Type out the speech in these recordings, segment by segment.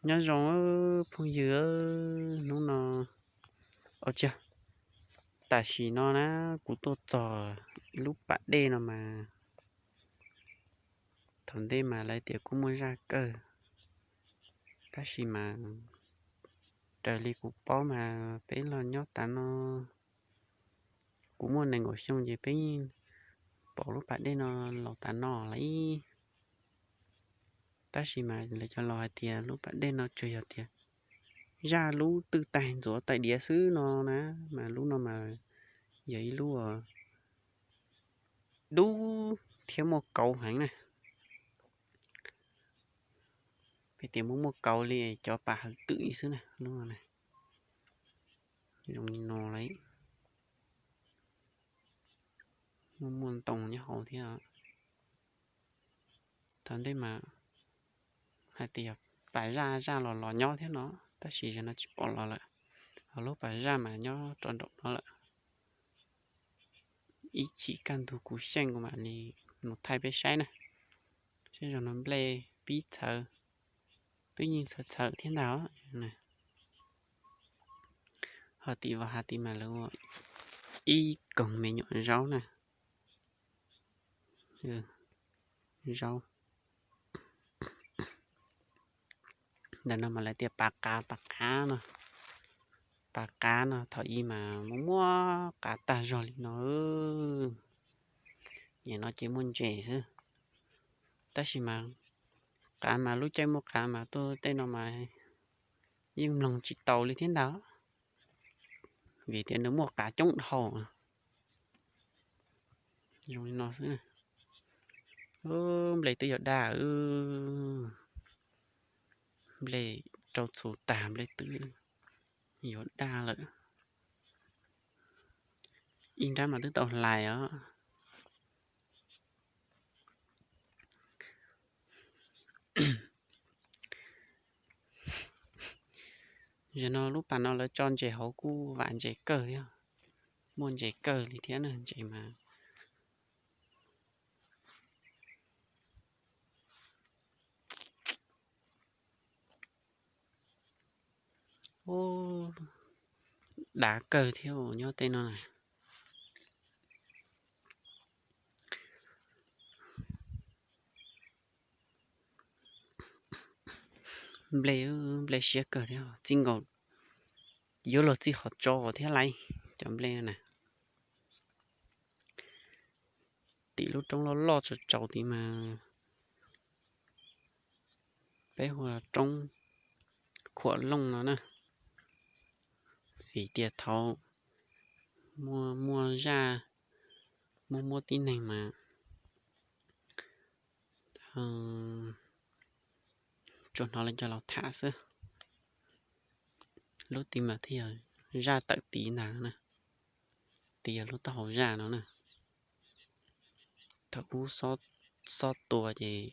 Nyob zoo phooj ywg, hnub no, ua tsaug, tam sim no na, kuv tuaj txog lub pas dej no mas thaum ntej mas lawv tias kuj muaj zaj kawg, tab sis mas raws li kuv paub mas peb los nyob tas no, kuv muaj nees nkaum xyoo ces peb yeej pom lub pas dej no los tas no lawm. Tab sis mas lawv cov laus hais tias lub pas dej no tsuas yog tias zaj lub twj taig ntxuav taig diav xwb no na, mas lub no mas yog ib lub dub thiab muaj kauv heev na. Peb tias muaj muaj kauv li cov pas hawv twm xwb na, lub no zoo li no lawm. Muaj muaj ntoo nyob hauv thiab. Thaum ntej mas hais tias yog pas zaj zaj los los nyob thiab no, tab sis zaum no tsis pom los lawm. Ho lub pas zaj mas nyob rau nraum no lawm. Ib chim kaj ntug kuv xyeej kuv mam li mus thaij peb saib na. Saib zaum no nplej pib txhawv, twb yeej txhawv txhawv thiab ntag. Ho tim vos hav tid mas lawv ua ib koog me nyuam zaub na. Zaub ntawm no mas lawv tias pas qav, pas qav no. Pas qav no thaum ub mas muaj muaj qav tag zog li no. Nim no ces muaj ntses xwb. Tab sis mas qav mas lub caij muaj qav mas tuaj tej no mas yeej mloog tsis tau li thiab ntag, vim tias nws muaj qav coob dhau. Zoo li no xwb. Nplej twb yuav daj, nplej rau txhuv tag nplej twb yuav daj lawm. Ib nrab mas twb tau hlais os. Zaum no lub pas no lawv tso ntses hauv kuj vam ntses kawg thiab, muaj ntses kawg li thiab na, ntses mas dav kawg thiab nyob tej no na. Nplej, nplej siab kawg thiab, txij nkaus yuav luag txij qhov tso thiab laiv cov nplej na. Tim lub roob loj loj tsaus tsaus tid mas peb hu ua roob Khuam Looj no na, vim tias thaum muaj muaj zaj, muaj muaj tib neeg mas tsuas hnov lawv cov laus tham xwb. Lub tid mas thiaj yog zaj tawm tid ntag na, tid yog lub taub hau zaj no na. Thaum ub xob tua ces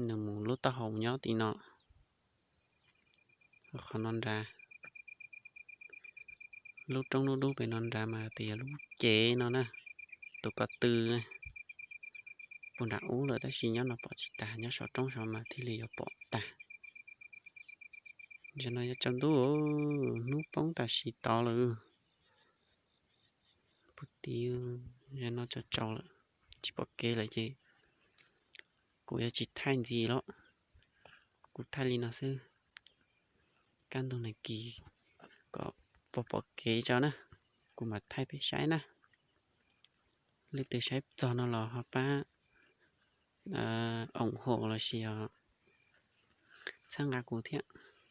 nws mus lub taub hau nyob tim no, qhov no nrad. Lub roob lub dub pem no nrad mas tias yog lub cev no na, tus ko tw na, puag nram ub lawm tab sis nyob no pom tsis tag, nyob saum roob saud mas thiaj li yuav pom tag. Zaum no yuav tsaus ntuj, hnub poob tam sim tod lawm. Puag tid, zaum no tsaus tsaus lawm, tsis pom kev lawm ces kuv yuav tsis thaij ntxiv lawm. Kuv thaij li no xwb, kaj ntug nag kis kom pom pom kev tso na, kuv mam thaij peb saib na. Leej twg saib txog no los ho pab ủng hộ lossis txhawb nqa kuv thiab.